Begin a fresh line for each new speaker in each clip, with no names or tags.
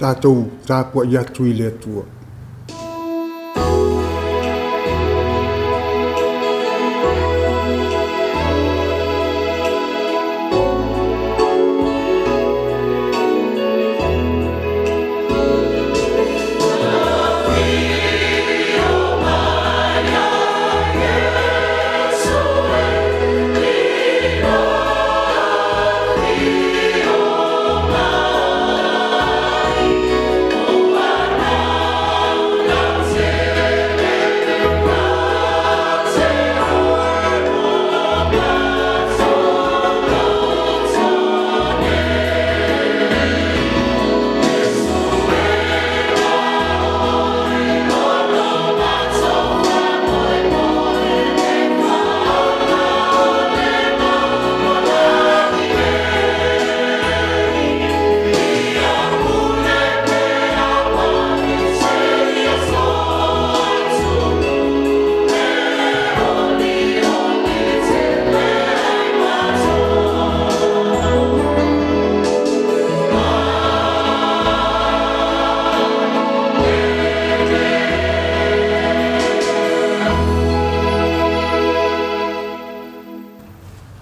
Tatou tapuai atu i le Atua.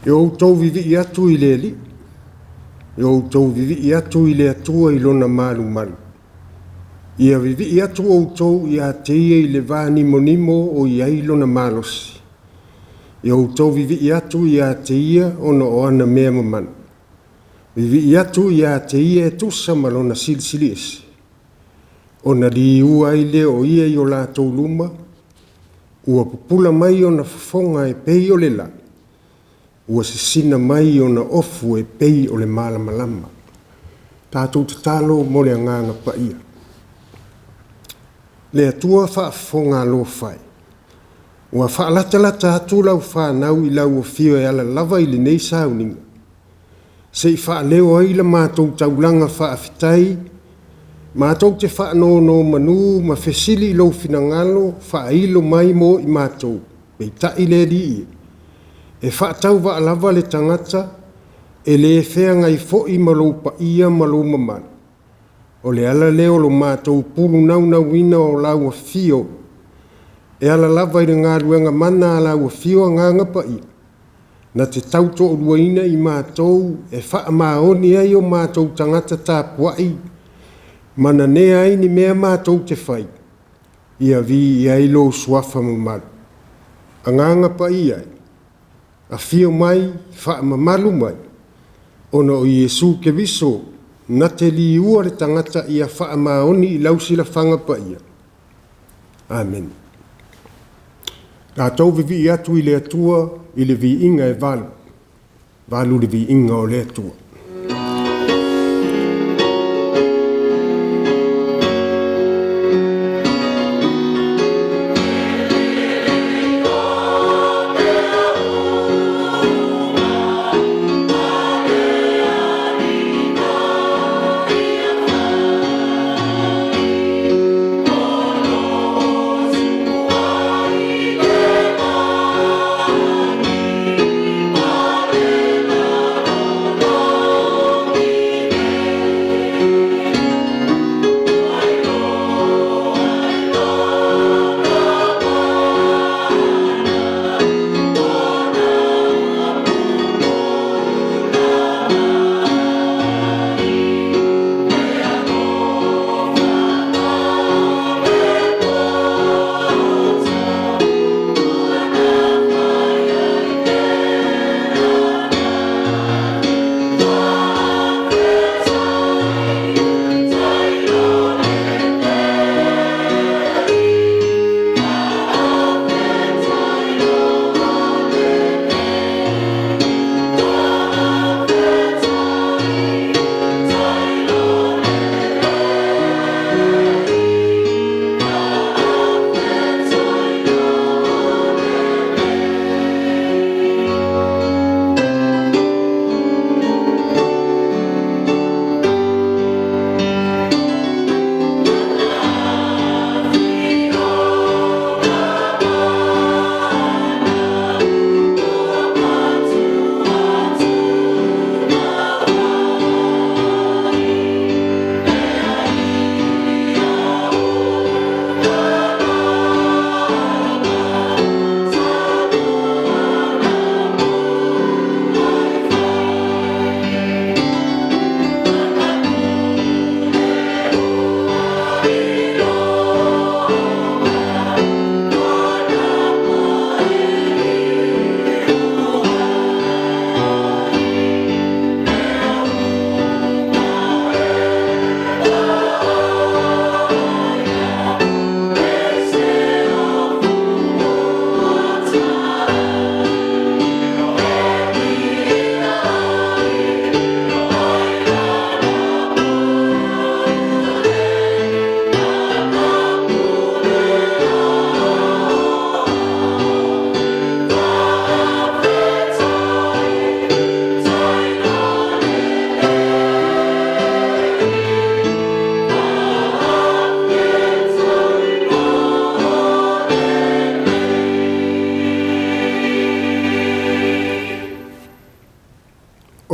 Ia outou vivii atu i le Alii, ia outou vivii atu i le Atua i lona malumalu. Ia vivii atu outou ia te ia i le vanimonimo o i ai lona malosi. Ia outou vivii atu ia te ia ona o ana mea mamana. Vivii atu ia te ia e tusa ma lona silisili ese. Ona liua ai lea o ia i o latou luma, ua pupula mai ona fofoga e pei o le la, ua sisina mai ona ofu e pei o le malamalama. Tatou tatalo mo le Agaga Paia. Le Atua faafofoga alofa e, ua faalatalata atu lau fanau i lau afio e ala lava i lenei sauniga, se i faaleo ai la matou taulaga faafetai, matou te faanonomanu ma fesili i lou finagalo faailo mai mo i matou, peitai le Alii e, e faatauvaa lava le tagata, e le feagai foi ma lou paia ma lou mamalu. O le ala lea o lo matou pulu naunauina o lau afio, e ala lava i le galuega mana a lau afio Agaga Paia, na te tautoaluaina i matou e faamaoni ai o matou tagata tapuai ma nanea ai ni mea matou te fai, ia viia ai lou suafa mamalu. Agaga Paia e, afio mai, faamamalu mai, ona o Iesu Keriso na te liua le tagata ia faamaoni i lau silafaga paia. Amene. Tatou vivii atu i le Atua i le viiga e valu. Valu le viiga o le Atua.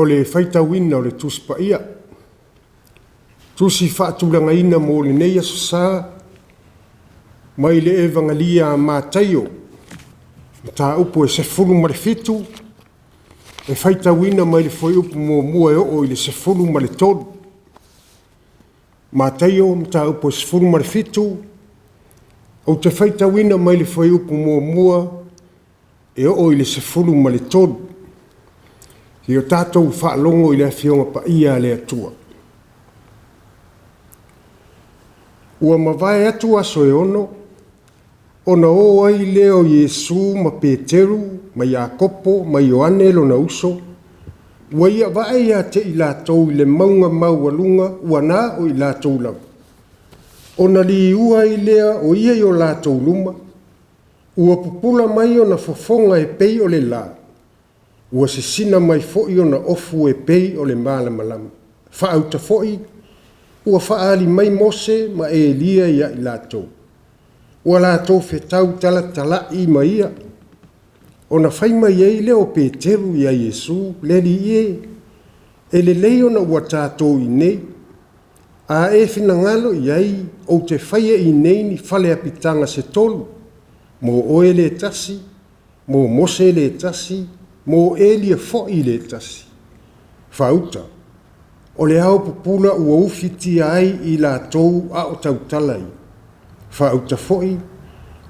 o le faitauina o le Tusi Paia. Tusi faatulagaina mo lenei Aso Sa mai le Evagalia a Mataio, mataupu e 17, e faitauina mai le fuaiupu 1 e oo i le 13. Mataio, mataupu e 17, ou te faitauina mai le fuaiupu 1 e oo i le 13. Ia o tatou faalogo i le Afioga Paia a le Atua. Ua mavae atu aso e 6, ona o ai lea o Iesu ma Peteru ma Iakopo ma Ioane lona uso, ua ia vae ia te i latou i le mauga maualuga ua na o i latou lava. Ona liua ai lea o ia i o latou luma, ua pupula mai ona fofoga e pei o le la, ua sisina mai foi ona ofu e pei o le malamalama. Faauta foi, ua faaali mai Mose ma Elia ia i latou, ua latou fetau talatala'i ma ia. Ona fai mai ai lea o Peteru ia Iesu, Le Alii e, e lelei ona ua tatou i inei. A e finagalo i ai, ou te faia i inei ni fale apitaga se tolu, mo oe le tasi, mo Mose le tasi, mo Elia foi le tasi. Faauta, o le ao pupula ua ufitia ai i latou a o tautala ia. Faauta foi,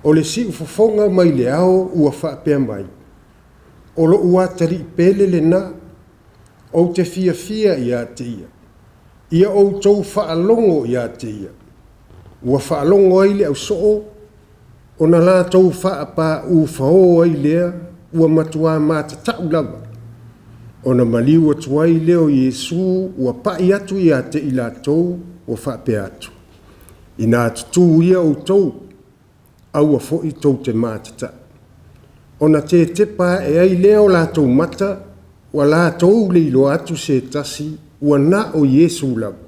o le siufofoga mai le ao ua faapea mai, o lou atalii pele lena, ou te fiafia ia te ia. Ia outou faalogo ia te ia. Ua faalogo ai le ausoo, ona latou faapāū ai lea, ua matua matata'u lava. Ona maliu atu ai lea o Iesu ua pa'i atu ia te i latou, ua faapea atu, ina tutū ia outou, aua foi tou te matata'u. Ona tetepa ae ai lea o latou mata, ua latou le iloa atu se tasi, ua na o Iesu lava.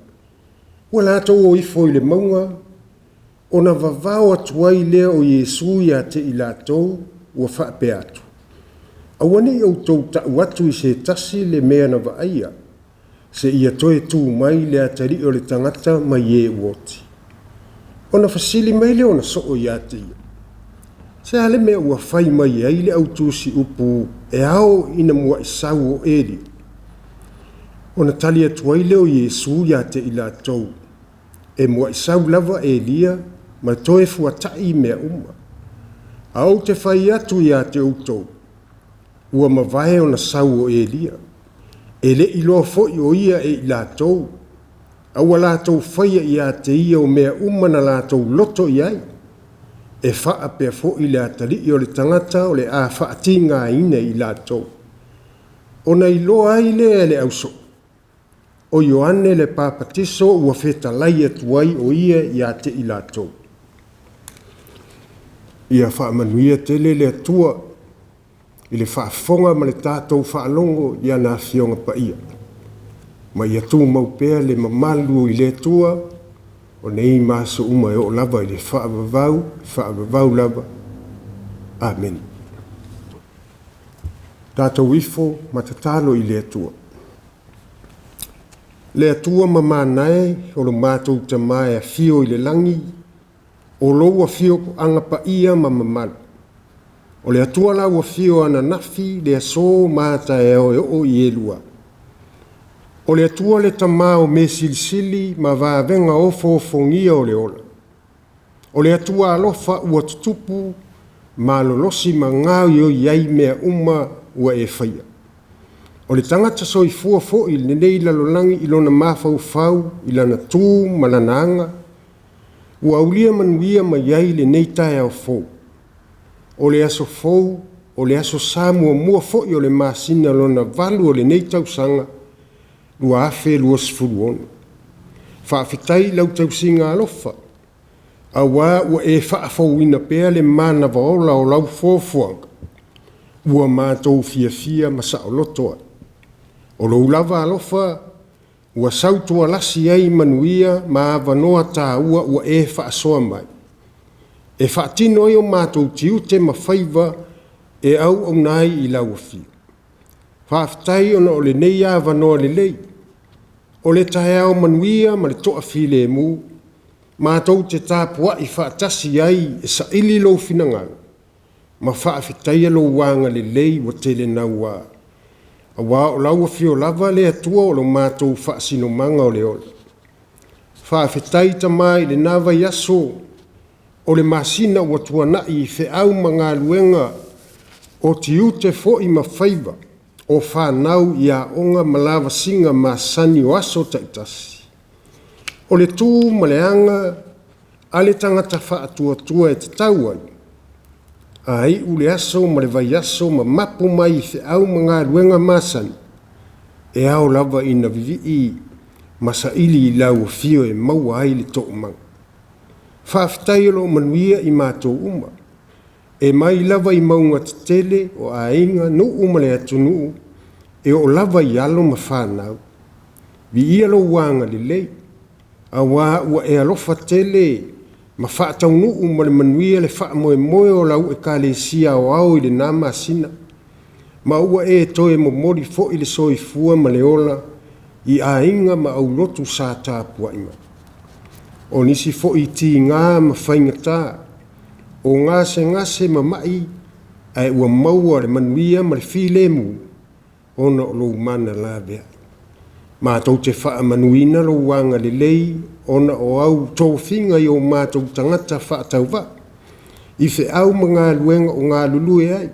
Ua latou o ifo i le mauga, ona vavao atu ai lea o Iesu ia te i latou, ua faapea atu, aua ne i outou ta'u atu i se tasi le mea na vaaia, seia toe tu mai le atalii o le tagata mai e ua oti. Ona fesili mai lea ona soo ia te ia, se a le mea ua fai mai ai le autusi upu e ao ina mua'i sau o Elia? Ona tali atu ai lea o Iesu ia te i latou, e mua'i sau lava Elia ma toe fuata'i mea uma. A ou te fai atu ia te outou, ua mavae ona sau o Elia. E le iloa foi o ia e i latou, a ua latou faia ia te ia o mea uma na latou loto i ai. E faapea foi le atalii o le tagata o le a faatigaina i latou. Ona iloa ai lea e le ausoo, o Ioane le Papatiso ua fetalai atu ai o ia ia te i latou. Ia faamanuia tele le Atua i le faafofoga ma le tatou faalogo i ana Afioga Paia. Ma ia tumau pea le mamalu i le Atua o nei ma aso uma e oo lava i le faavavau, faavavau lava. Amene. Tatou ifo ma tatalo i le Atua. Le Atua mamana e, o lo matou Tama e afio i le lagi, o lou afioaga paia ma mamalu. O le Atua lau afio ananafi le aso ma taeao e oo i elua. O le Atua le Tama o me silisili ma vavega ofoofogia o le ola. O le Atua alofa ua tutupu, malolosi ma gaoioi ai mea uma ua e faia. O le tagata soifua foi i lenei lalolagi i lona mafaufau, i lana tu ma lana aga, ua aulia manuia mai ai lenei taeao fou. O le aso fou, o le aso Sa muamua foi o le masina lona 8 o lenei tausaga 2026. Faafetai i lau tausiga alofa, auā ua e faafouina pea le manava ola o lau foafoaga, ua matou fiafia ma saoloto ai. O lou lava alofa ua sautualasi ai manuia ma avanoa tāua ua e faasoa mai. E faatino ai o matou tiute ma faiva e auauna ai i lau afio. Faafetai ona o lenei avanoa lelei, o le taeao manuia ma le toafilemu, matou te tapuai faatasi ai e saili lou finagalo ma faafetaia lou agalelei ua tele naua, aua o lau Afio lava le Atua o lo matou faasinomaga o le ola. Faafetai Tama i lena vaiaso o le masina ua tuanai i feau ma galuega, o tiute foi ma faiva o fanau i aoga ma lavasiga masani o aso taitasi. O le tu ma le aga a le tagata faatuatua e tatau ai, a iu le aso ma le vaiaso ma mapu mai i feau ma galuega masani, e ao lava ina vivii ma saili i lau afio e maua ai le toomaga. Faafetai o lo o manuia i matou uma, e mai lava i mauga tetele o aiga, nuu ma le atunuu, e oo lava i alo ma fanau. Viia lou agalelei, aua ua e alofa tele ma faataunuu ma le manuia le faamoemoe o lau Ekalesia Aoao i lena masina, ma ua e toe momoli foi le soifua ma le ola i aiga ma aulotu sa tapuai mai. O nisi foi tiga ma faigata, o gasegase ma mai, ae ua maua le manuia ma le filemu ona o lou mana laveai. Matou te faamanuina lou agalelei ona o au tofiga i o matou tagata faatauvaa, i feau ma galuega o galulue ai,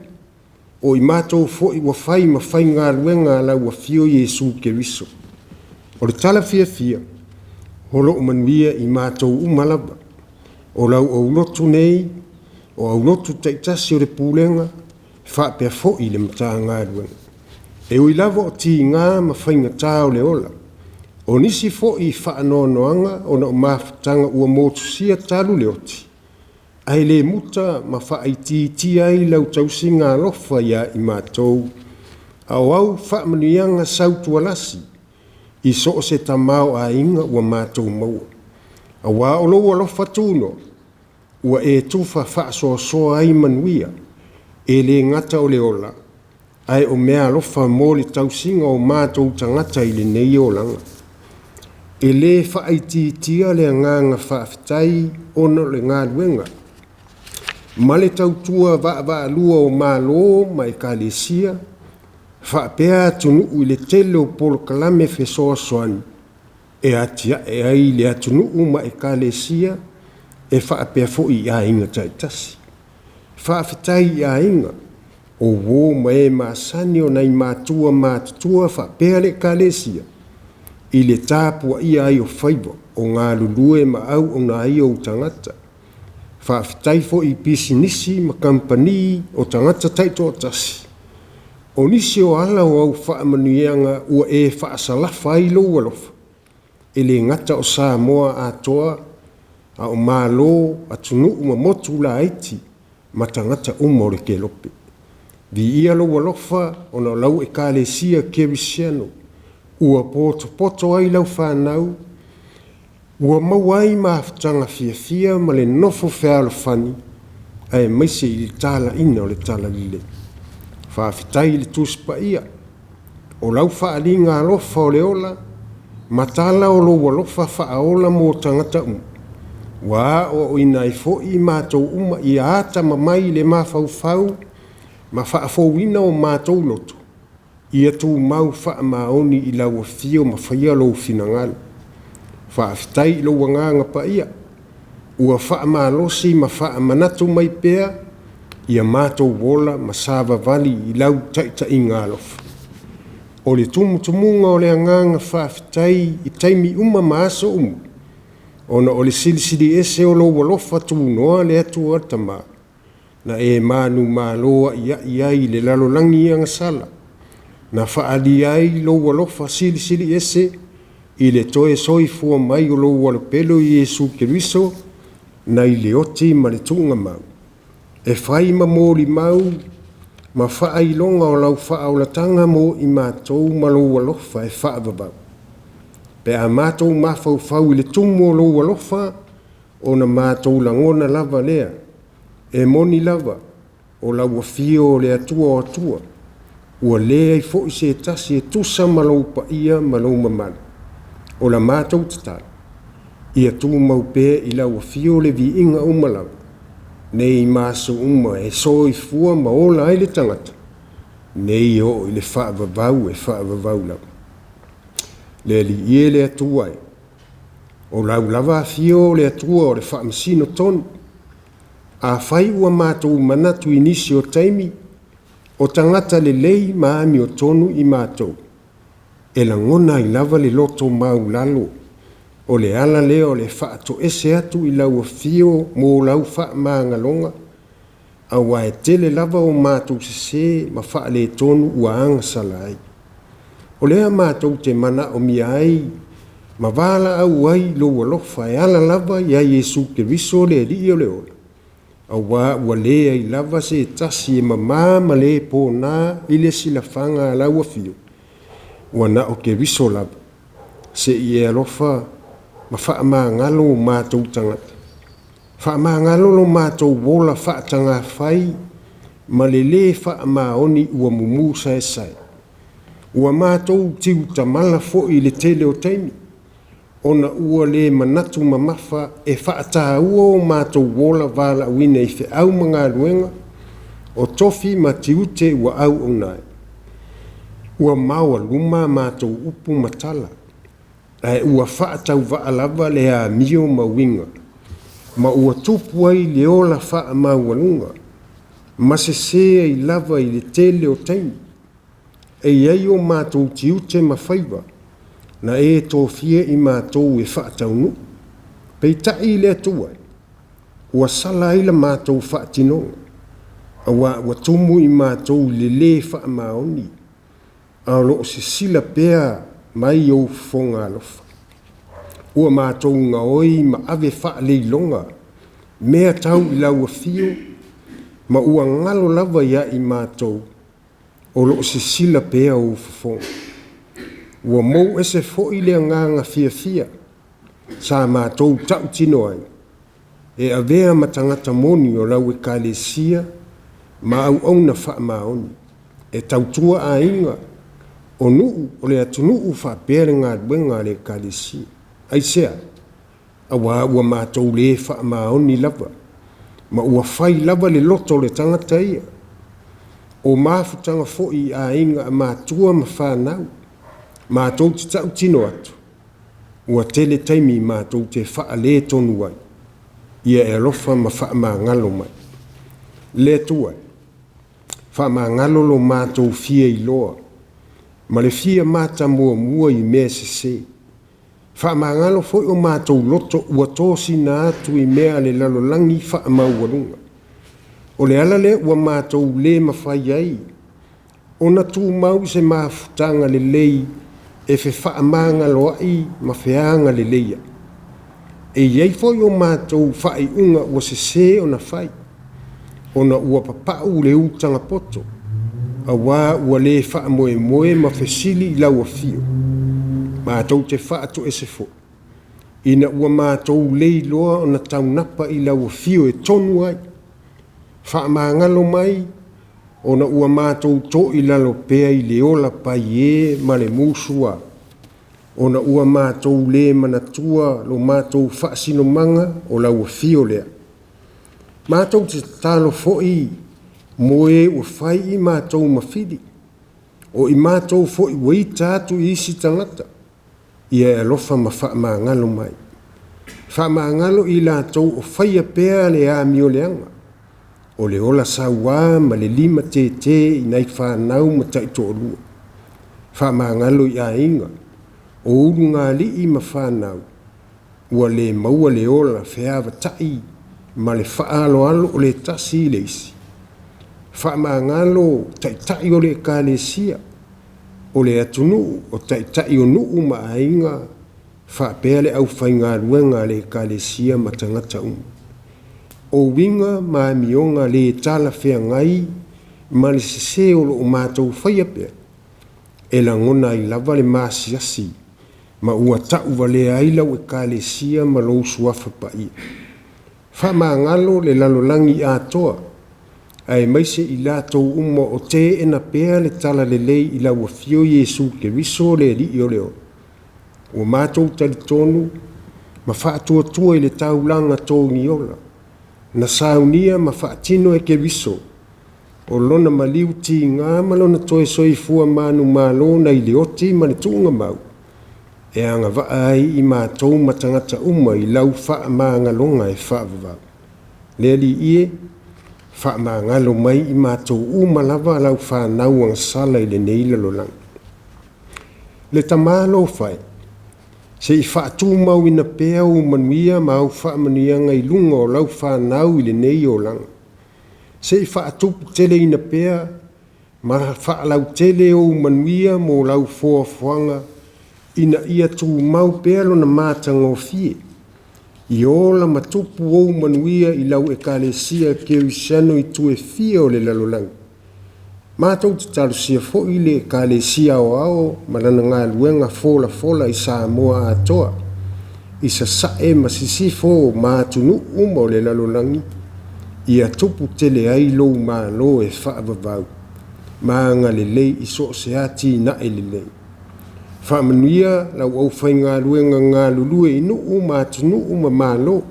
o i matou foi ua fai ma faigaluega a lau Afio Iesu Keriso. O le tala fiafia, o lo o manuia i matou uma lava. O lau aulotu nei, o aulotu taitasi o le Pulega, faapea foi le Matagaluega. E ui lava o tiga ma faigata o le ola, o nisi foi faanoanoaga ona o mafutaga ua motusia talu le oti, ae le muta ma faaitiitia ai lau tausiga alofa ia i matou, a o au faamanuiaga sautualasi i so o se tamaoaiga ua matou maua. Aua o lou alofa tunoa, ua e tufa faasoasoa ai manuia, e le gata o le ola, ae o meaalofa mo le tausiga o matou tagata i lenei olaga. E le faaitiitia le agaga faafetai ona o le galuega ma le tautua vaavaalua o Malo ma Ekalesia, faapea atunuu i le tele o polokalame fesoasoani e atiae ai le atunuu ma Ekalesia, e faapea foi i aiga taitasi. Faafetai i aiga, o uo ma e masani o nai matua matutua faapea le Ekalesia i le tapuaia ai o faiva o galulue ma auauna ai ou tagata. Faafetai foi i pisinisi ma kamupani o tagata taitoatasi. O nisi o ala o au faamanuiaga ua e faasalafa ai lou alofa, e le gata o Samoa atoa, a o Malo, atunuu ma motu laiti ma tagata uma o le kelope. Viia lou alofa ona o lau Ekalesia Kerisiano ua potopoto ai lau fanau, ua maua ai mafutaga fiafia ma le nofo fealofani, aemaise i le talaiina o le Talalelei. Faafetai i le Tusi Paia, o lau faaaliga alofa o le ola, ma tala o lou alofa faaola mo tagata uma, ua aoaoina ai foi i matou uma ia atamamai i le mafaufau ma faafouina o matou loto, ia tumau faamaoni i lau afio ma faia lou finagalo. Faafetai i lou Agaga Paia, ua faamalosi ma faamanatu mai pea ia matou ola ma savavali i lau taitaiga alofa. O le tumutumuga o le agaga faafetai i taimi uma ma aso uma, ona o le silisili ese o lou alofa tunoa le Atua le Tama, na e manumalo aiai ai i le lalolagi agasala, na faaalia ai lou alofa silisili ese i le toe soifua mai o lou Alopelo Iesu Keriso, nai le oti ma le tuugamau, e fai ma molimau ma faailoga o lau faaolataga mo i matou ma lou alofa e faavavau. Pe a matou mafaufau i le tumu o lou alofa, ona matou lagona lava lea, e moni lava, o lau afio o le Atua o Atua, Ua leai foi se tasi e tusa ma lou paia ma lou mamalu. O la matou tatalo, ia tumau pea i lau afio le viiga uma lava, nei ma aso uma e soifua ma ola ai le tagata, nei e oo i le faavavau e faavavau lava. Le Alii e le Atua e, o lau lava afio o le Atua o le faamasino tonu. Afai ua matou manatu i nisi o taimi, o tagata lelei ma amiotonu i matou, e lagona ai lava le loto maulalo, o le ala lea o le faatoese atu i lau afio mo lau faamagaloga, aua e tele lava o matou sesē ma faaletonu ua agasala ai. O lea matou te manaomia ai ma valaau ai i lou alofa e ala lava ia Iesu Keriso le Alii o le ola, auā ua leai lava se tasi e mamā ma le pōnā i le silafaga a lau afio, ua na o Keriso lava. Se i e alofa ma faamagalo o matou tagata. Faamagalo lo matou ola faatagafai ma le lē faamaoni ua mumu saesae. Ua matou tiutamala foi i le tele o taimi, ona ua le manatu mamafa e faataua o matou ola valaauina i feau ma galuega o tofi ma tiute ua auauna ai. Ua maoaluma a matou upu ma tala, ae ua faatauvaa lava le amio ma uiga, ma ua tupu ai le ola faamaualuga, ma sesē ai lava i le tele o taimi. E i ai o matou tiute ma faiva na e tofia i matou e faataunuu. Peitai le Atua e, ua sala ai la matou faatinoga, auā ua tumu i matou i le lē faamaoni, a o lo o sisila pea mai ou fofoga alofa. Ua matou gaoi ma ave faaleiloga mea tau i lau afio, ma ua galo lava ia i matou o lo o sisila pea ou fofoga. Ua mou ese foi le agaga fiafia sa matou tautino ai, e avea ma tagata moni o lau Ekalesia ma auauna faamaoni, e tautua aiga, o nuu, o le atunuu faapea le galuega a le Ekalesia. Aisea? Auā ua matou le faamaoni lava, ma ua fai lava le loto o le tagata ia. O mafutaga foi i aiga matua ma fanau, matou te tautino atu, ua tele taimi matou te faaletonu ai. Ia e alofa ma faamagalo mai. Le Atua e, faamagalo lo matou fia iloa ma le fia matamuamua i mea sesē. Faamagalo foi o matou loto ua tosina atu i mea a le lalolagi faamaualuga. O le ala lea ua matou le mafai ai ona tumau i se mafutaga lelei e fefaamagaloa'i ma feagalelei ai. E i ai foi o matou faaiuga ua sesē ona fai, ona ua papau le utaga poto, auā ua le faamoemoe ma fesili i lau afio. Matou te faatoese foi, ina ua matou le iloa ona taunapa i lau afio e tonu ai. Faamagalo mai, ona ua matou toilalo pea i le ola paiē ma le musua, ona ua matou le manatua lo matou faasinomaga o lau afio lea. Matou te tatalo foi mo e ua fai i matou ma fili, o i matou foi ua ita atu i isi tagata, ia e alofa ma faamagalo mai. Faamagalo i latou o faia pea le amioleaga, o le ola sauā ma le limatētē i nai fanau ma taitoalua. Faamagalo i aiga, o ulugalii ma fanau, ua le maua le ola feavata'i ma le faaaloalo o le tasi i le isi. Faamagalo taitai o le Ekalesia, o le atunuu, o taitai o nuu ma aiga, faapea le aufaigaluega a le Ekalesia ma tagata uma. O uiga ma amioga le talafeagai ma le sesē o lo o matou faia pea, e lagona ai lava le maasiasi ma ua tauvalea ai lau Ekalesia ma lou Suafa Paia. Faamagalo le lalolagi atoa. aemaise i latou uma o teena pea le Talalelei i lau Afio Iesu Keriso le Alii o le ola. Ua matou talitonu ma faatuatua i le taulaga togiola na saunia ma faatino e Keriso, o lona maliu tiga ma lona toe soifua manumalo nai le oti ma le tuugamau, e agavaa ai i matou ma tagata uma i lau faamagaloga e faavavau. Le Alii e, faamagalo mai i matou uma lava lau fanau agasala i lenei lalolagi. Le Tama alofa e, se i faatumauina pea ou manuia ma au faamanuiaga i luga o lau fanau i lenei olaga. Se i faatuputeleina pea ma faalautele ou manuia mo lau foafoaga ina ia tumau pea lona matagofie. Ia ola ma tupu ou manuia i lau Ekalesia Kerisiano i itu e fia o le lalolagi. Matou te talosia foi le Ekalesia Aoao ma lana galuega folafola i Samoa atoa, i Sasae ma Sisifo ma atunuu uma o le lalolagi, ia tupu tele ai lou Malo e faavavau ma agalelei i so o se atinae lelei. Faamanuia lau aufaigaluega galulue i nuu ma atunuu ma Malo,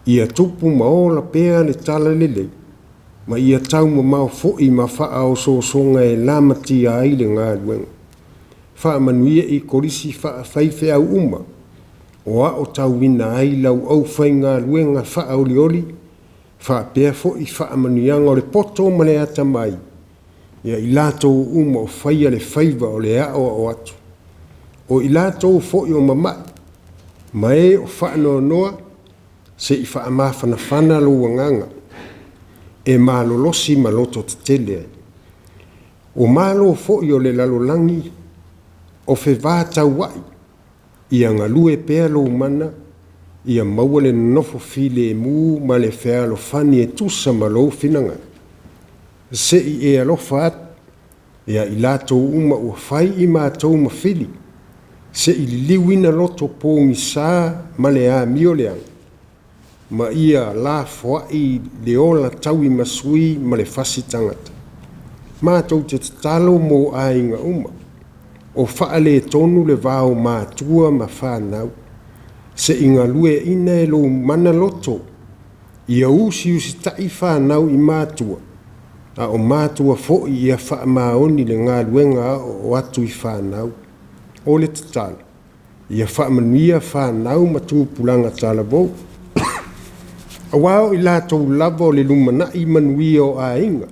ia tupu ma ola pea le talalelei, ma ia taumamao foi ma faaosoosoga e lamatia ai le galuega. Faamanuia i kolisi faafaifeau uma o aotauina ai lau aufaigaluega faaolioli, faapea foi faamanuiaga o le poto ma le atamai ia i latou uma o faia le faiva o le aoao atu. O i latou foi o mama'i ma e o faanoanoa, se i faamafanafana lou agaga e malolosi ma lototetele ai. O malo foi o le lalolagi o fevataua'i, ia galue pea lou mana, ia maua le nonofo filemu ma le fealofani e tusa ma lou finagalo. Se i e alofa atu ia i latou uma ua fai i matou ma fili, se i liliuina loto pogisa ma le amio leaga, ma ia lafoai le ola tauimasui ma le fasi tagata. Matou te tatalo mo aiga uma, o faaletonu le va o matua ma fanau, se i galueaiina e lou mana loto, ia usiusitai fanau i matua, a o matua foi ia faamaoni le galuega aoao atu i fanau. O le tatalo, ia faamanuia fanau ma tupulaga talavou. Aua o i latou lava o le lumanai manuia o aiga,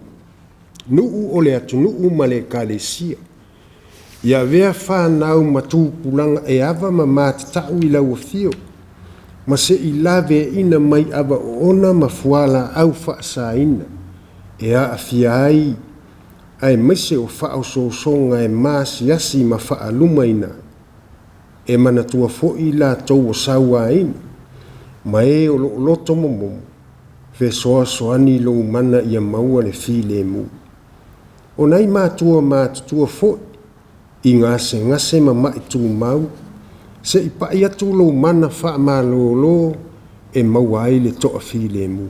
nuu o le atunuu ma le Ekalesia. Ia avea fanau ma tupulaga e ava ma matatau i lau afio, ma se i laveaiina mai ava oona ma fualaau faasaina e aafia ai, aemaise o faaosoosoga e maasiasi ma faalumaina ai. E manatua foi i latou o sauaina ma e o lo o loto momomo, fesoasoani lou mana ia maua le filemu. O nai matua matutua foi i gasegase ma mai tumau, se i pai atu lou mana faamalolo e maua ai le toafilemu.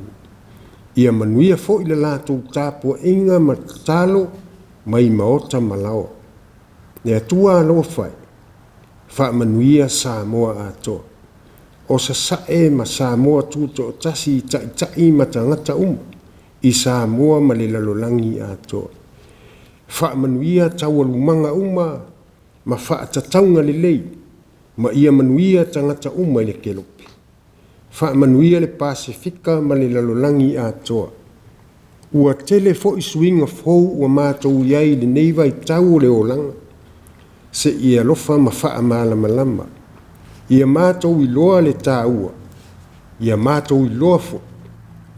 Ia manuia foi le latou tapuaiga ma tatalo mai maota ma laoa. Le Atua alofa e, faamanuia Samoa atoa. O Sasae ma Samoa Tutoatasi i taitai ma tagata uma i Samoa ma le lalolagi atoa. Faamanuia taualumaga uma ma faatatauga lelei, ma ia manuia tagata uma i le kelope. Faamanuia le Pasefika ma le lalolagi atoa. Ua tele foi suiga fou ua matou i ai i lenei vaitau o le olaga, se i e alofa ma faamalamalama. Ia matou iloa le taua, ia matou iloa foi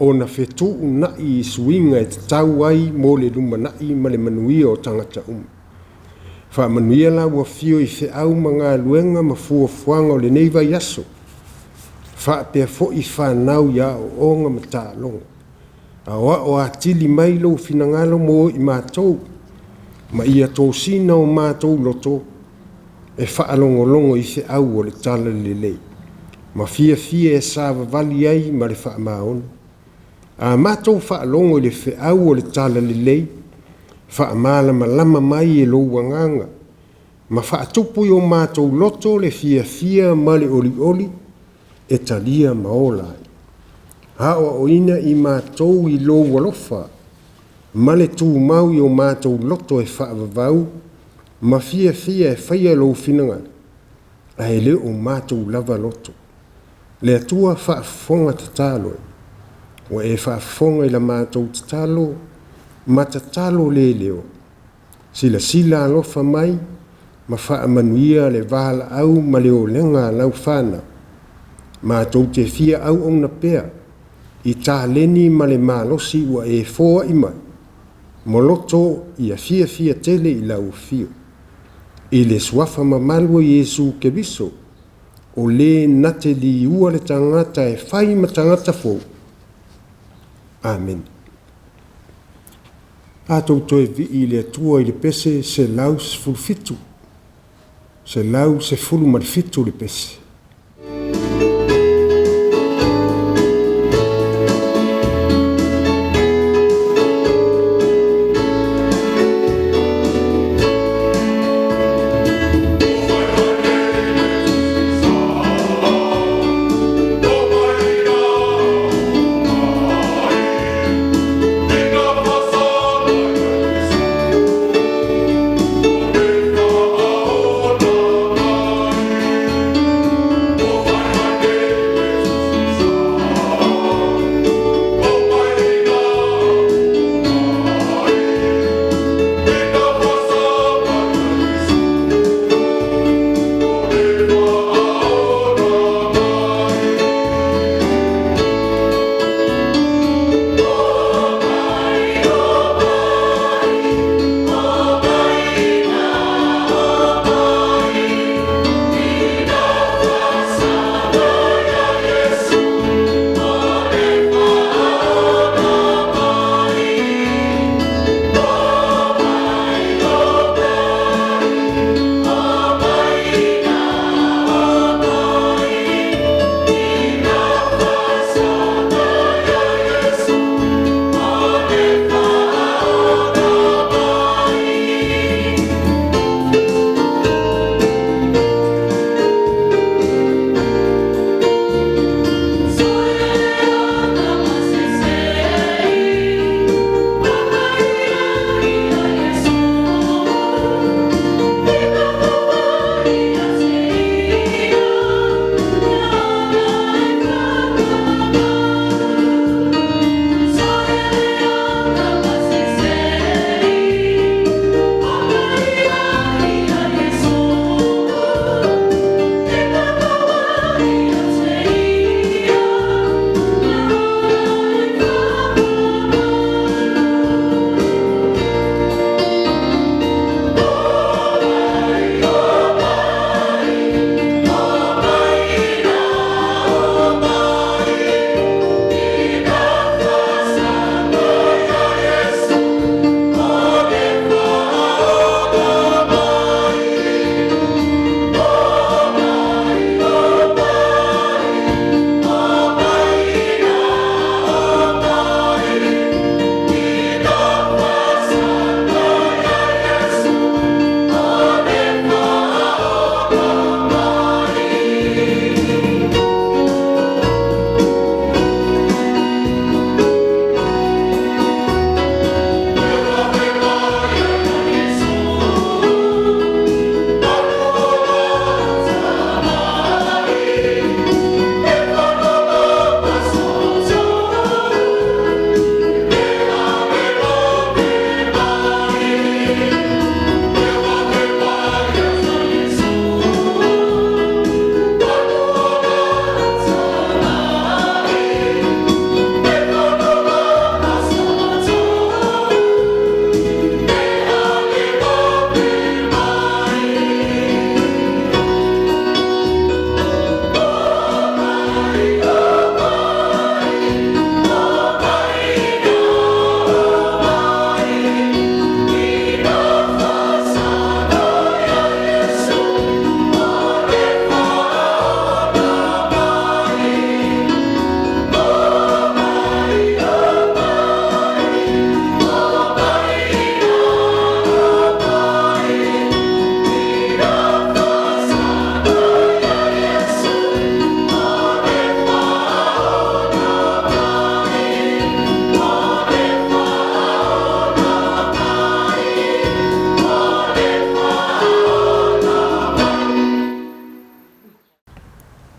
ona fetuunai i suiga e tatau ai mo le lumanai ma le manuia o tagata uma. Faamanuia lau Afio i feau ma galuega ma fuafuaga o lenei vaiaso, faapea foi fanau i aoaoga ma taaloga. Aoao atili mai lou finagalo mo i matou, ma ia tosina o matou loto e faalogologo i feau o le Talalelei, ma fiafia e savavali ai ma le faamaoni. A matou faalogo i le feau o le Talalelei, faamalamalama mai e lou Agaga ma faatupu i o matou loto le fiafia ma le olioli e talia ma ola ai. Aoaoina i matou i lou alofa ma le tumau i o matou loto e faavavau ma fiafia e faia lou finagalo, ae le o matou lava loto. Le Atua faafofoga tatalo e, ua e faafofoga i la matou tatalo ma tatalo le leo. Silasila alofa mai ma faamanuia le valaau ma le olega a lau fanau. Matou te fia auauna pea i taleni ma le malosi ua e foai mai, ma loto ia fiafia tele i lau afio. I le suafa mamalu o Iesu Keriso, o le na te liua le tagata e fai ma tagata fou. Amene. Tatou toe vii i le Atua i le pese 117, 117 le pese.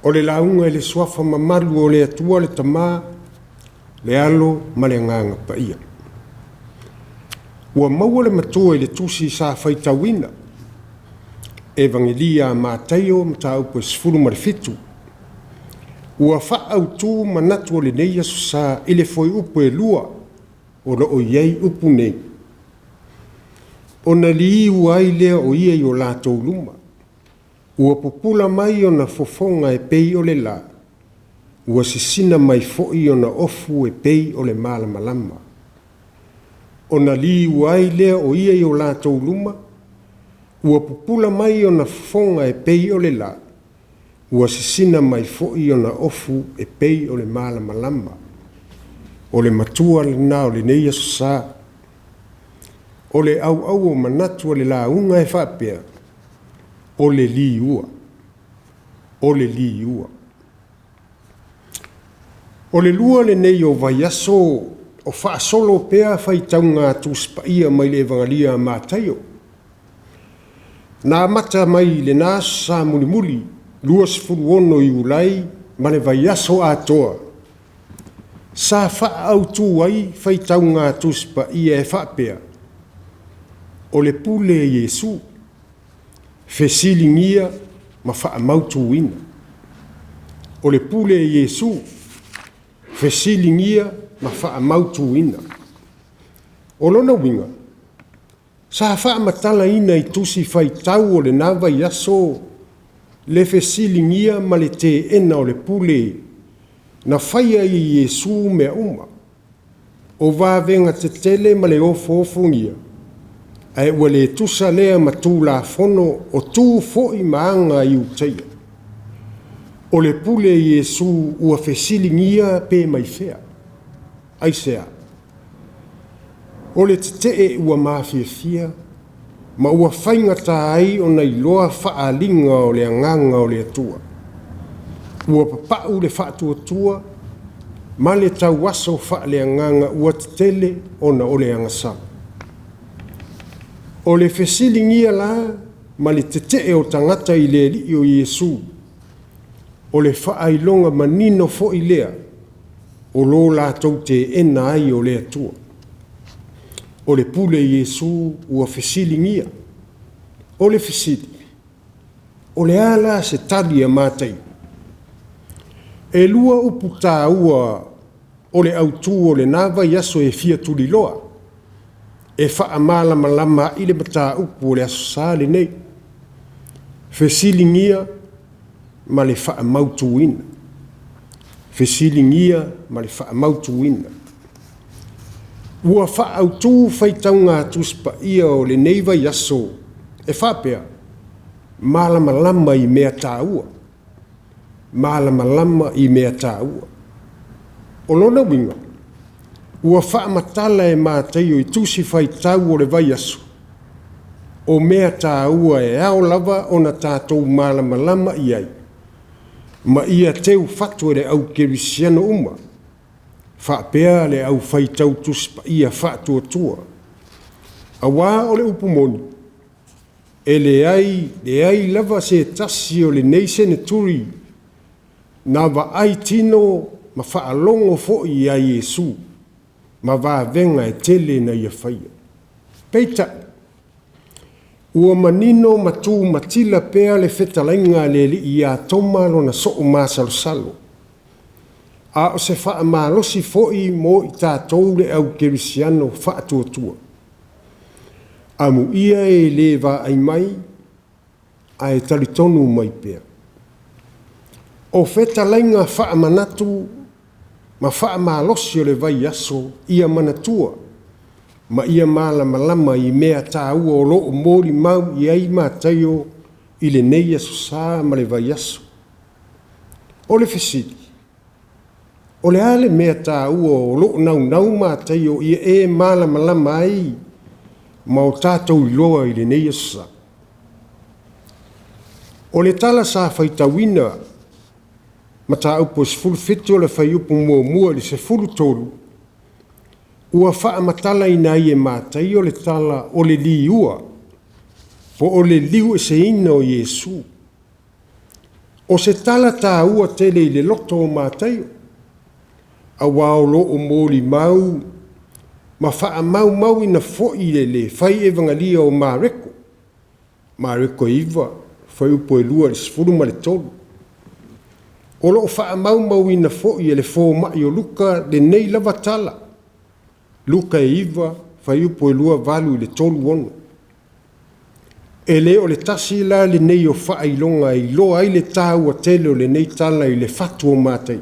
O le lauga i le Suafa mamalu o le Atua le Tama, le Alo ma le Agaga Paia. Ua maua le matua i le tusi sa faitauina, Evagelia a Mataio mataupu e 17. Ua faaautu manatu o lenei Aso Sa i le fuaiupu e 2 o lo o i ai upu nei, Ona liu ai lea o ia i o latou luma, ua pupula mai ona fofoga e pei o le la, ua sisina mai foi ona ofu e pei o le malamalama. Ona liu ai lea o ia i o latou luma, ua pupula mai ona fofoga e pei o le la, ua sisina mai foi ona ofu e pei o le malamalama. O le matua lena o lenei Aso Sa. O le auau o manatu o le lauga e faapea, o le liua, o le liua. O le lua lenei o vaiaso o faasolo pea faitauga a Tusi Paia mai le Evagelia a Mataio. Na amata mai i lena Aso Sa mulimuli, 26 Iulai ma le vaiaso atoa, sa faaautu ai faitauga a Tusi Paia e faapea, o le pule a Iesu, fesiligia ma faamautuina. O le pule a Iesu, fesiligia ma faamautuina. O lona uiga, sa faamatalaina i tusi faitau o lena vaiaso le fesiligia ma le teena o le pule na faia e Iesu mea uma, o vavega tetele ma le ofoofogia, ae ua le tusa lea ma Tulafono o tu foi ma aga a Iutaia. O le pule a Iesu ua fesiligia pe mai fea? Aisea? O le tetee ua mafiafia ma ua faigata ai ona iloa faaaliga o le Agaga o le Atua. Ua papau le faatuatua ma le tauaso faaleagaga ua tetele ona o le agasala. O le fesiligia la ma le tetee o tagata i le Alii o Iesu, o le faailoga manino foi lea o lo latou teena ai o le Atua. O le pule a Iesu ua fesiligia. O le fesili, o le a la se tali a Mataio? E lua upu taua o le autu o lena vaiaso e fia tuliloa, e faamalamalama ai le mataupu o le Aso Sa lenei, fesiligia ma le faamautuina. Fesiligia ma le faamautuina. Ua faaautu faitauga a Tusi Paia o lenei vaiaso e faapea, malamalama i mea taua. Malamalama i mea taua. O lona uiga, ua faamatala e Mataio i tusi faitau o le vaiaso, o mea taua e ao lava ona tatou malamalama i ai, ma ia teufatu e le au kerisiano uma, faapea le au faitau Tusi Paia faatuatua. Aua o le upu moni, e leai, leai lava se tasi o lenei seneturi na vaai tino ma faalogo foi ia Iesu ma vavega e tele na ia faia. Peitai, ua manino ma tumatila pea le fetalaiga a le Alii ia Toma lona soo masalosalo, a o se faamalosi foi mo i tatou le au kerisiano faatuatua. Amuia e le vaai mai, ae talitonu mai pea. O fetalaiga faamanatu ma faamalosi o le vaiaso ia manatua ma ia malamalama i mea taua o lo o molimau i ai Mataio i lenei Aso Sa ma le vaiaso. O le fesili, o le a le mea taua o lo o naunau Mataio ia e malamalama ai ma o tatou iloa i lenei Aso Sa? O le tala sa faitauina mataupu e 17 o le fuaiupu 1 i le 13, ua faamatalaina ai e Mataio le tala o le liua, po o le liueseina o Iesu. O se tala tāua tele i le loto o Mataio, aua o lo o molimau ma faamaumauina foi e le fai Evagelia o Mareko, Mareko e 9, fuaiupu e 2 i le 13. O lo o faamaumauina foi e le fomai o Luka lenei lava tala, Luka e 9, fuaiupu e 28 i le 36. E le o le tasi la lenei o faailoga e iloa ai le taua tele o lenei tala i le fatu o Mataio.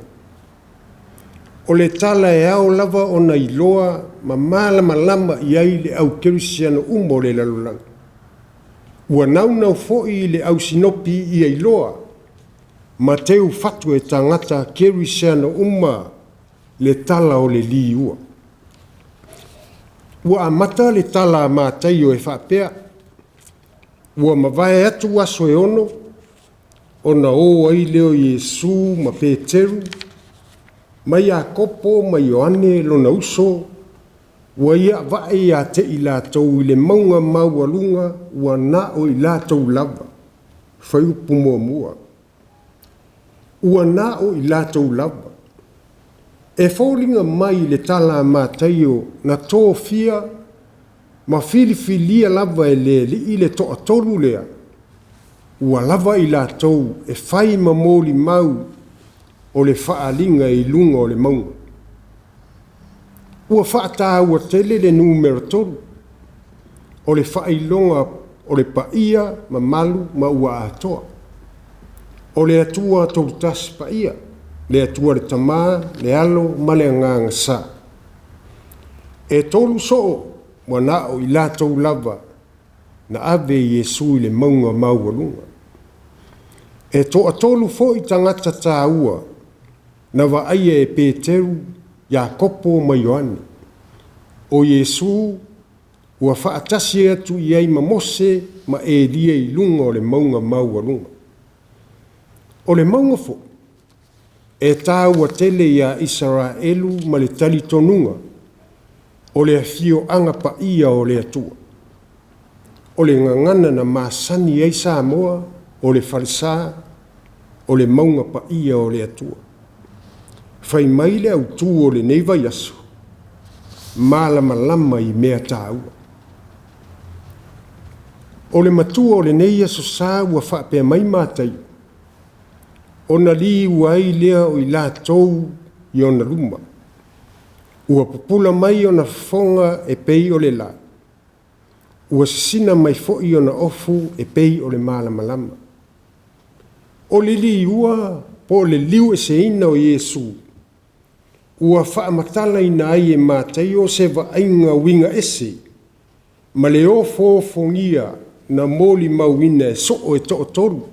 O le tala e ao lava ona iloa ma malamalama i ai le au kerisiano uma o le lalolagi. Ua naunau foi le au sinopi ia iloa ma teu fatu e tagata kerisiano uma le tala o le liua. Ua amata le tala a Mataio e faapea, Ua mavae atu aso e 6, ona o ai lea o Iesu ma Peteru, ma Iakopo ma Ioane lona uso, ua ia vae ia te i latou i le mauga maualuga ua na o i latou lava. Fuaiupu muamua. Ua na o i latou lava. E foliga mai i le tala a Mataio na tofia ma filifilia lava e le Alii le toatolu lea, ua lava i latou e fai ma molimau o le faaaliga i luga o le mauga. Ua faataua tele le numera 3, o le faailoga o le paia mamalu ma ua atoa. O le Atua Tolutasi Paia, le Atua le Tama, le Alo ma le Agaga Sa. E tolu soo ua na o i latou lava na ave Iesu i le mauga maualuga. E toatolu foi tagata tāua na vaaia e Peteru, Iakopo ma Ioane. O Iesu ua faatasi atu i ai ma Mose ma Elia i luga o le mauga maualuga. O le mauga foi, e tāua tele iā Isaraelu ma le talitonuga o le afioaga paia o le Atua. O le gagana na masani ai Samoa, o le falesa, o le mauga paia o le Atua. Fai mai le autū o lenei vaiaso, malamalama i mea taua. O le matua o lenei Aso Sa ua faapea mai Mataio, ona liua ai lea o i latou i ona luma. Ua pupula mai ona fofoga e pei o le la, ua sisina mai foi ona ofu e pei o le malamalama. O le liua po o le liueseina o Iesu, ua faamatalaina ai e Mataio se vaaiga uiga ese ma le ofoofogia na molimauina e soo e toatolu,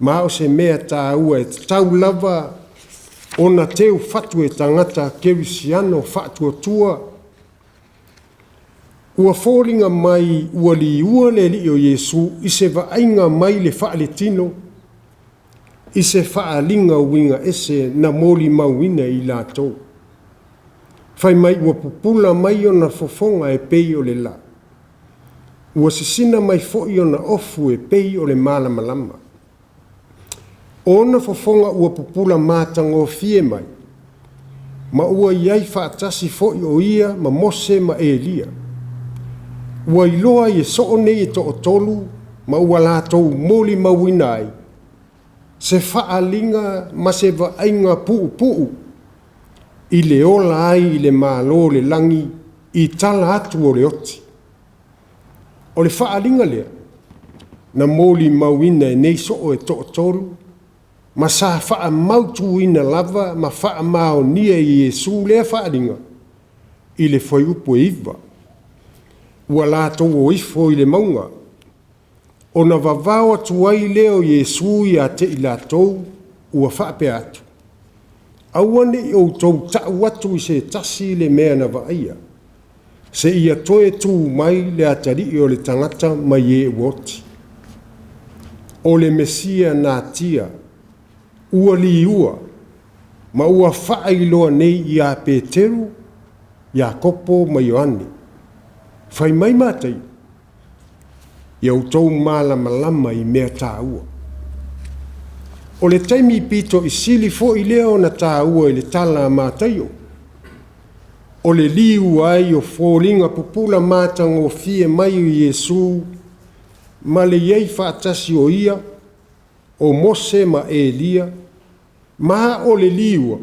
ma o se mea taua e tatau lava ona teufatu e tagata kerisiano faatuatua. Ua foliga mai ua liua le Alii o Iesu i se vaaiga mai le faaletino i se faaaliga uiga ese na molimauina e i latou. Fai mai ua pupula mai ona fofoga e pei o le la, ua sisina mai foi ona ofu e pei o le malamalama. O ona fofoga ua pupula matagofie mai, ma ua i ai faatasi foi o ia ma Mose ma Elia. Ua iloa ai e soo nei e toatolu ma ua latou molimauina ai se faaaliga ma se vaaiga puupuu i le ola ai i le Malo o le lagi i tala atu o le oti. O le faaaliga lea na molimauina e nei soo e toatolu ma sa faamautuina lava ma faamaonia e Iesu lea faaaliga i le fuaiupu e 9. Ua latou o ifo i le mauga, ona vavao atu ai lea o Iesu ia te i latou ua faapea atu, Aua ne i outou tau atu i se tasi le mea na vaaia, seia toe tu mai le Atalii o le tagata mai e ua oti. O le Mesia natia, ua liua, ma ua faailoa nei iā Peteru, Iakopo ma Ioane. Fai mai Mataio, ia outou malamalama i mea taua. O le taimi pito i sili foi lea ona taua i le tala a Mataio, o le liu ai o foliga pupula matagofie mai o Iesu ma le i ai faatasi o ia, o Mose ma Elia, ma o le liua,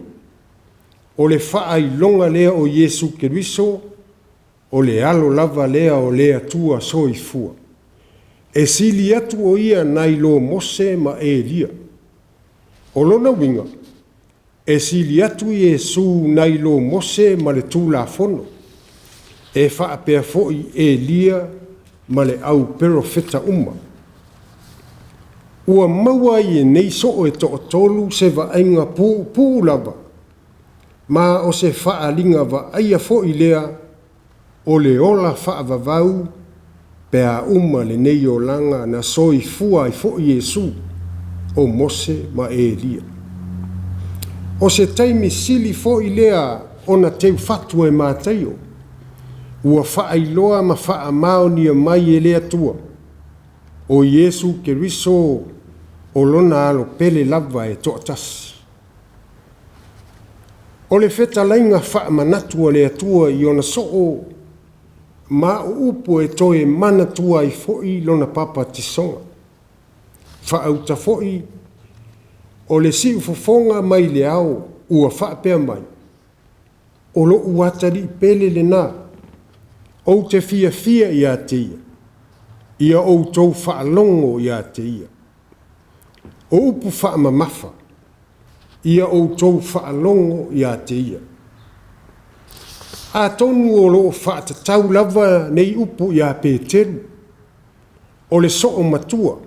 o le faailoga lea o Iesu Keriso, o le Alo lava lea o le Atua Soifua. E sili atu o ia nai lo Mose ma Elia. O lona uiga, e sili atu Iesu nai lo Mose ma le Tulafono, e faapea foi Elia ma le au perofeta uma. Ua maua ai e nei soo e toatolu se vaaiga puupuu lava, ma o se faaaliga vaaia foi lea o le ola faavavau pe a uma lenei olaga na soifua ai foi Iesu, o Mose ma Elia. O se taimi sili foi lea ona teufatu e Mataio, ua faailoa ma faamaonia mai e le Atua, o Iesu Keriso o lona alo pele lava e toatasi. O le fetalaiga faamanatu a le Atua i ona soo ma o upu e toe manatua ai foi lona papatisoga. Faauta foi o le siufofoga mai le ao ua faapea mai, o lo'u atalii pele lena, ou te fiafia ia te ia, ia outou faalogo ia te ia. O upu faamamafa, ia outou faalogo ia te ia. Atonu o lo o faatatau lava nei upu ia Peteru, o le soo matua,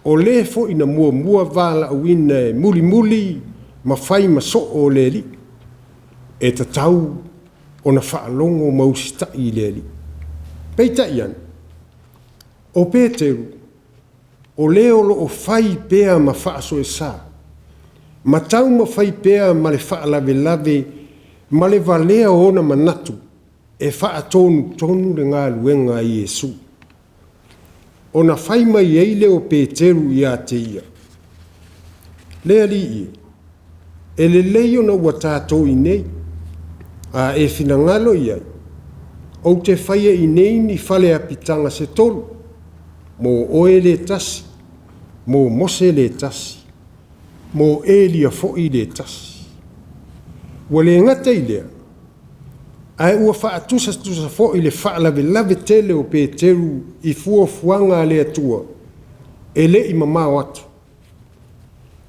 o le foi na muamua valaauina e mulimuli ma fai ma soo o le Alii, e tatau ona faalogo ma usitai i le Alii. Peitai ane, o Peteru, o le o lo o fai pea ma faasoesa, ma taumafai pea ma le faalavelave ma le valea o ona manatu e faatonutonu le galuega a Iesu. Ona fai mai ai lea o Peteru ia te ia, Le Alii e, e lelei ona ua tatou i inei, a e finagalo i ai, ou te faia i inei ni fale apitaga se tolu, mo oe le tasi, mo Mose le tasi, mo Elia foi le tasi. Ua le gata i lea, ae ua faatusatusa foi le faalavelave tele o Peteru i fuafuaga a le Atua e le i mamao atu,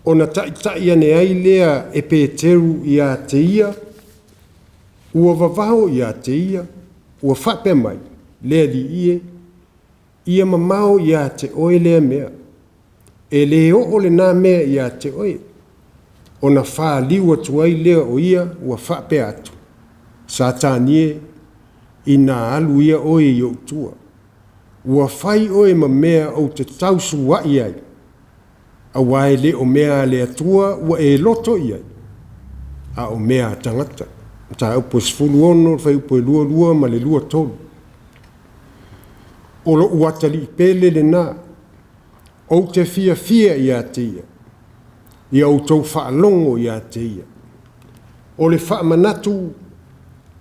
ona taitai ane ai lea e Peteru ia te ia, ua vavao ia te ia, ua faapea mai, Le Alii e, ia mamao ia te oe lea mea, e le oo lena mea ia te oe. Ona faliu atu ai lea o ia ua faapea atu, Satani e, ina alu ia oe i ou tua, ua fai oe ma mea ou te tausua'i ai, auā e le o mea a le Atua ua e loto i ai, a o mea a tagata. Mataupu e 16, le fuaiupu e 22 ma le 23. O lo'u atalii pele lena, ou te fiafia ia te ia, ia outou faalogo ia te ia. O le faamanatu,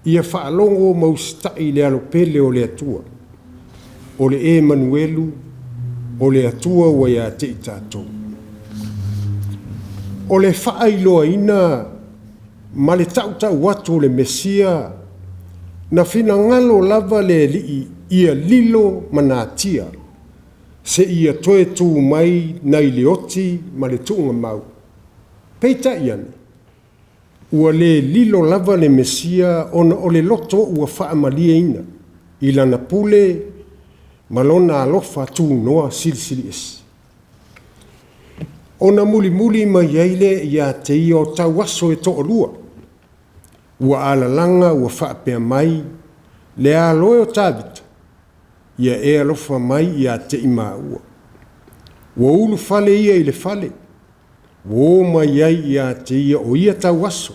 ia faalogo ma usitai i le alo pele o le Atua, o le Emanuelu, o le Atua ua ia te i tatou. O le faailoaina ma le tautau atu o le Mesia, na finagalo lava le Alii ia lilo ma natia, seia toe tu mai nai le oti ma le tuugamau. Peitai ane, ua le lilo lava le Mesia ona o le loto ua faamalieina i lana pule ma lona alofa tunoa silisili ese. Ona mulimuli mai ai lea ia te ia o tauaso e toalua, ua alalaga ua faapea mai, Le alo e o Tavita, ia e alofa mai ia te i maua. Ua ulufale ia i le fale, ua o mai ai ia te ia o ia tauaso.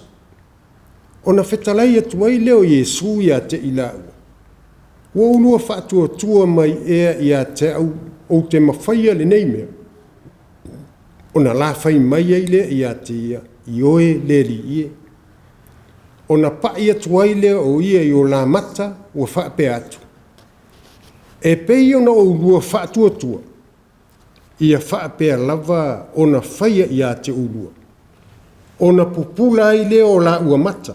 Ona fetalai atu ai lea o Iesu ia te i laua, ua ulua faatuatua mai ea ia te au ou te mafaia lenei mea. Ona lafai mai ai lea ia te ia, Ioe le Alii e. Ona pai atu ai lea o ia i o la mata ua faapea atu, E pei ona oulua faatuatua, ia faapea lava ona faia ia te oulua. Ona pupula ai lea o laua mata,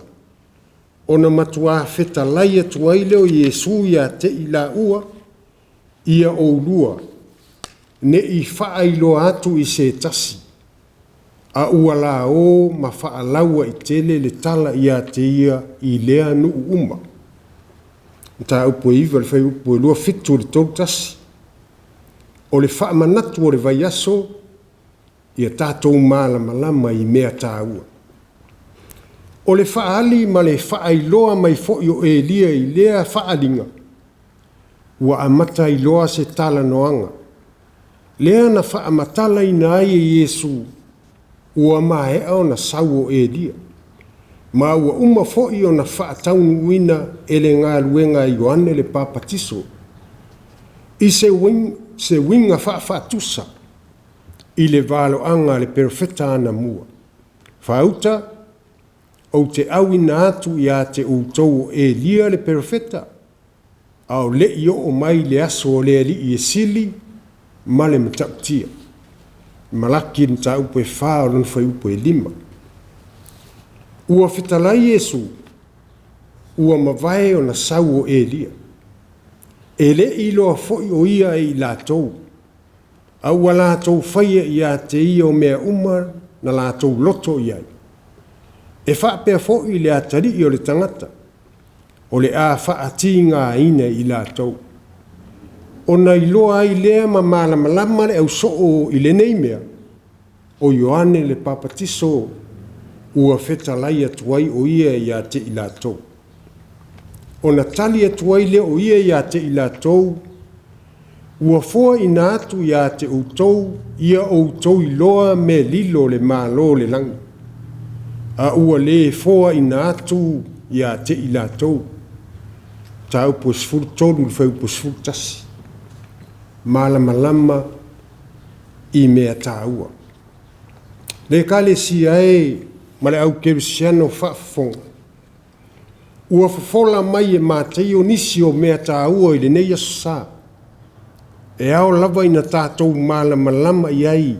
ona matuā fetalai atu ai lea o Iesu ia te i laua, Ia oulua ne i faailoa atu i se tasi, a ua lao ma faalauaitele le tala ia te ia i lea nuu uma. Mataupu e 9 i le fuaiupu e 27 i le 31. O le faamanatu o le vaiaso, ia tatou malamalama i mea taua. O le faaali ma le faailoa mai foi o Elia i lea faaaliga, ua amata ai loa se talanoaga, lea na faamatalaina ai e Iesu ua maea ona sau o Elia, ma ua uma foi ona faataunuuina e le galuega a Ioane le Papatiso, i se uiga faafaatusa i le valoaga a le perofeta anamua. Faauta, ou te auina atu ia te outou o Elia le perofeta, a o le i oo mai le aso o le Alii e sili ma le matautia. Malaki le mataupu e 4 o lona fuaiupu e 5. Ua fetalai Iesu, ua mavae ona sau o Elia. E le i iloa foi o ia e i latou, a ua latou faia ia te ia o mea uma na latou loto i ai. E faapea foi le atalii o le tagata, o le a faatigaina i latou. Ona iloa ai lea ma malamalama le ausoo i lenei mea, o Ioane le Papatiso ua fetalai atu ai o ia ia te i latou. Ona tali atu ai lea o ia ia te i latou, ua foaina atu ia te outou ia outou iloa mea lilo o le Malo o le lagi, a ua le foaina atu ia te i latou. Mataupu e 13 i le fuaiupu 11. Malamalama i mea taua. Le Ekalesia e ma le au kerisiano faafofoga, ua fofola mai e Mataio nisi o mea taua i lenei Aso Sa, e ao lava ina tatou malamalama i ai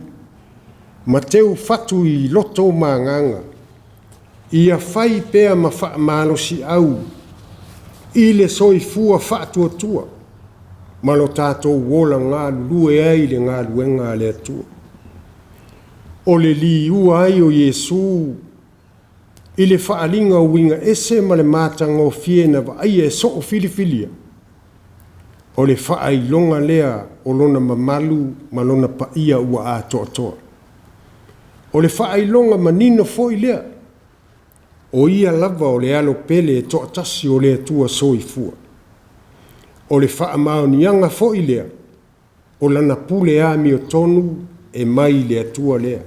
ma teufatu i loto ma agaga, ia fai pea ma faamalosiau i le soifua faatuatua ma lo tatou ola galulue ai i le galuega a le Atua. O le liua ai o Iesu i le faaaliga o uiga ese ma le matagofie na vaaia e soo filifilia, o le faailoga lea o lona mamalu ma lona paia ua atoatoa. O le faailoga manino foi lea, o ia lava o le alo pele e toatasi o le Atua Soifua. O le faamaoniaga foi lea o lana pule amiotonu e mai i le Atua lea.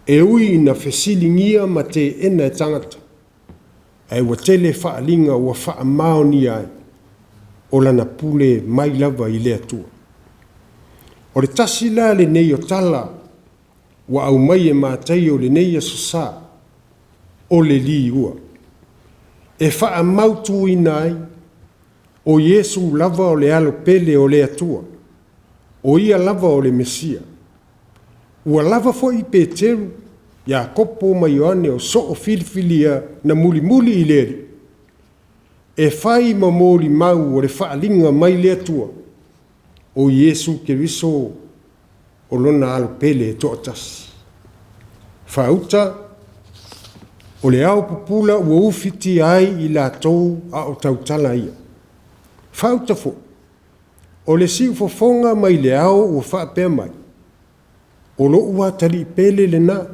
E ui ina fesiligia ma teena e tagata, ae ua tele faaaliga ua faamaonia ai o lana pule mai lava i le Atua. O le tasi la lenei o tala ua aumai e Mataio i lenei Aso Sa, o le liua, e faamautuina ai o Iesu lava o le alo pele o le Atua, o ia lava o le Mesia. Ua lava foi Peteru, Iakopo ma Ioane o soo filifilia na mulimuli i le Alii, e fai ma molimau o le faaaliga mai le Atua, o Iesu Keriso o lona alo pele e toatasi. Faauta, o le ao pupula ua ufitia ai i latou a o tautala ia. Faauta foi, o le siufofoga mai le ao ua faapea mai, o lou atalii pele lena,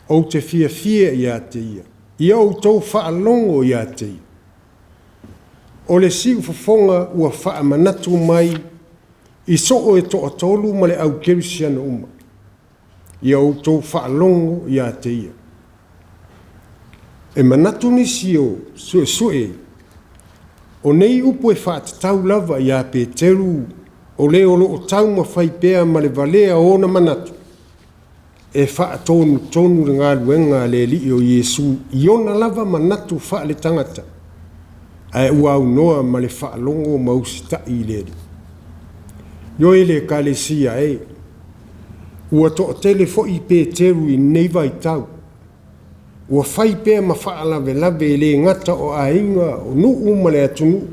ou te fiafia ia te ia, ia outou faalogo ia te ia. O le siufofoga ua faamanatu mai i soo e toatolu ma le au kerisiano uma, ia outou faalogo ia te ia. E manatu nisi o suesue, o nei upu e faatatau lava ia Peteru, o le o lo o taumafai pea ma le valea o ona manatu. e faatonutonu le galuega a le Alii o Iesu i ona lava manatu faaletagata, ae ua aunoa ma le faalogo ma usitai i le Alii. Ioe le Ekalesia e, ua toatele foi Peteru i lenei vaitau, ua fai pea ma faalavelave e le gata o aiga, o nuu ma le atunuu,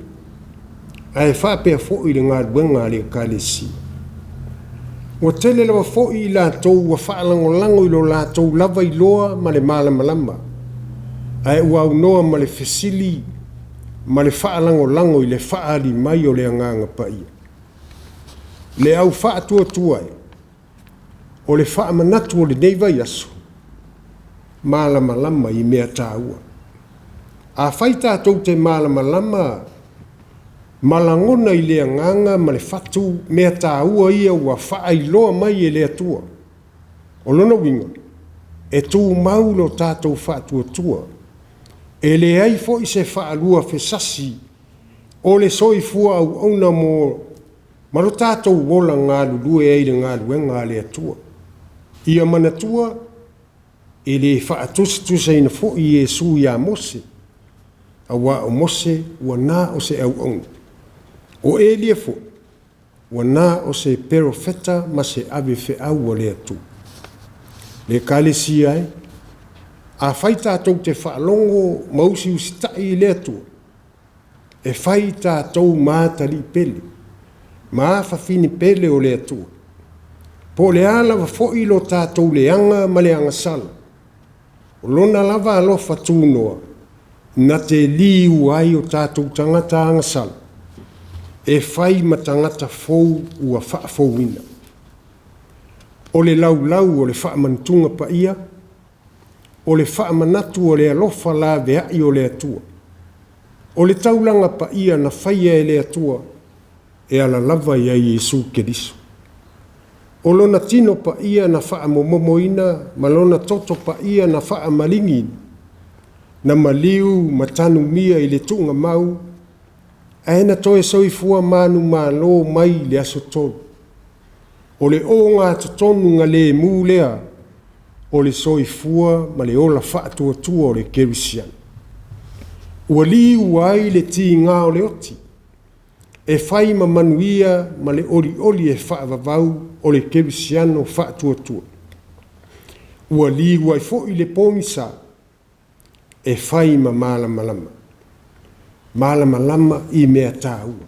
ae faapea foi le galuega a le Ekalesia. Ua tele lava foi i latou ua faalagolago i lo latou lava iloa ma le malamalama, ae ua aunoa ma le fesili ma le faalagolago i le faaali mai o le Agaga Paia. Le au faatuatua e, o le faamanatu o lenei vaiaso, malamalama i mea taua. Afai tatou te malamalama ma lagona i le agaga ma le fatu mea taua ia ua faailoa mai e le Atua, o lona uiga, e tumau lo tatou faatuatua. E leai foi se faaluafesasi o le soifua auauna ma lo tatou ola galulue ai i le galuega a le Atua. Ia manatua, e le faatusatusaina foi Iesu ia Mose, aua o Mose ua na o se auauna. O Elia foi, ua na o se perofeta ma se avefeau a le Atua. Le Ekalesia e, afai tatou te faalogo ma usiusitai i le Atua, e fai tatou ma atalii pele, ma afafine pele o le Atua. Po o le a lava foi lo tatou leaga ma le agasala, o Lona lava alofa tunoa, na te liua ai o tatou tagata agasala, e fai ma tagata fou ua faafouina. O le laulau o le faamanutuga paia, o le faamanatu o le alofa laveai o le Atua, o le taulaga paia na faia e le Atua e ala lava ia Iesu Keriso. O lona tino paia na faamomomoina ma lona toto paia na faamaligi, na maliu ma tanumia i le tuugamau, ae na toe soifua manumalo mai i le aso 3. O le ogatotonu lea o le soifua ma le ola faatuatua o le kerisiano. Ua liua ai le tiga o le oti, e fai ma manuia ma le olioli e faavavau o le kerisiano faatuatua. Ua liua ai foi le pogisa e fai ma malamalama, malamalama i mea taua.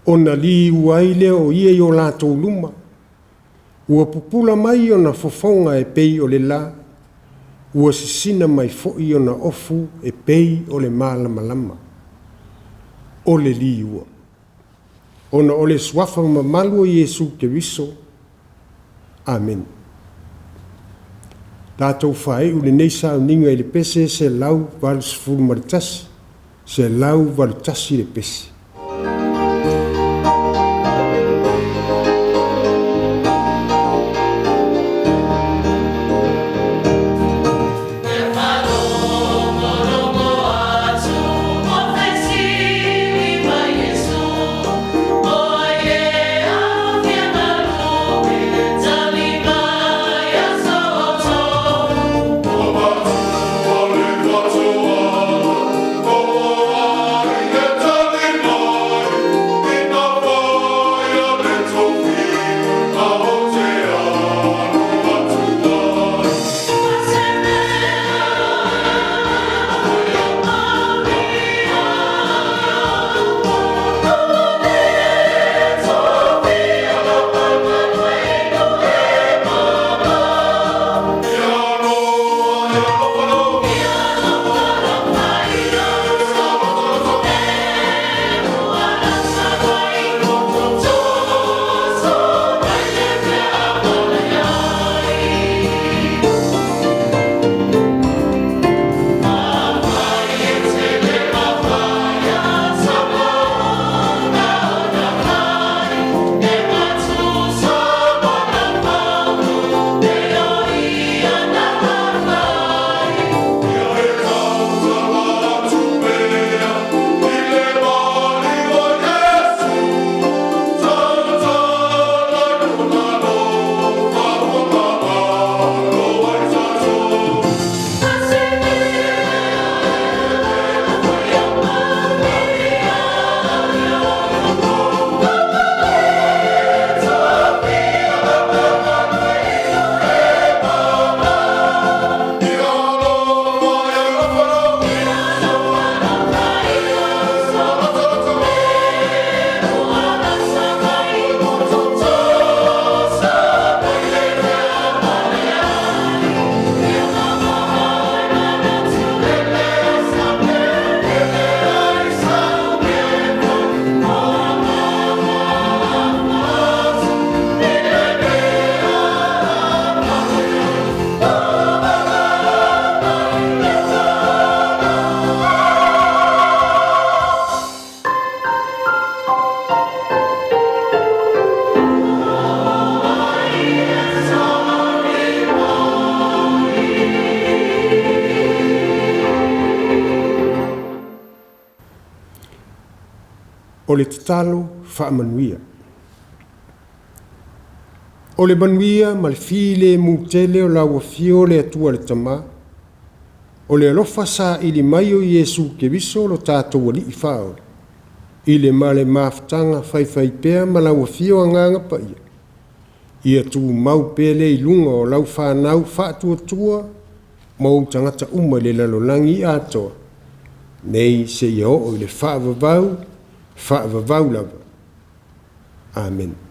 Ona liua ai lea o ia i o latou luma, ua pupula mai ona fofoga e pei o le la, ua sisina mai foi ona ofu e pei o le malamalama. O le liua. Ona o le suafa mamalu o Iesu Keriso. Amene. Tatou faaiu lenei sauniga i le pese 181, 181 le pese.
Tali
O le tatalo faamanuia. O le manuia ma le filemu tele o lau Afio le Atua le Tama, o le alofa saili mai o Iesu Keriso lo tatou Alii Faaola, i le ma le mafutaga faifaipea ma lau Afio Agaga Paia, ia tumau pea lea i luga o lau fanau faatuatua ma ou tagata uma i le lalolagi atoa, nei seia oo i le faavavau, faavavau lava. Amene.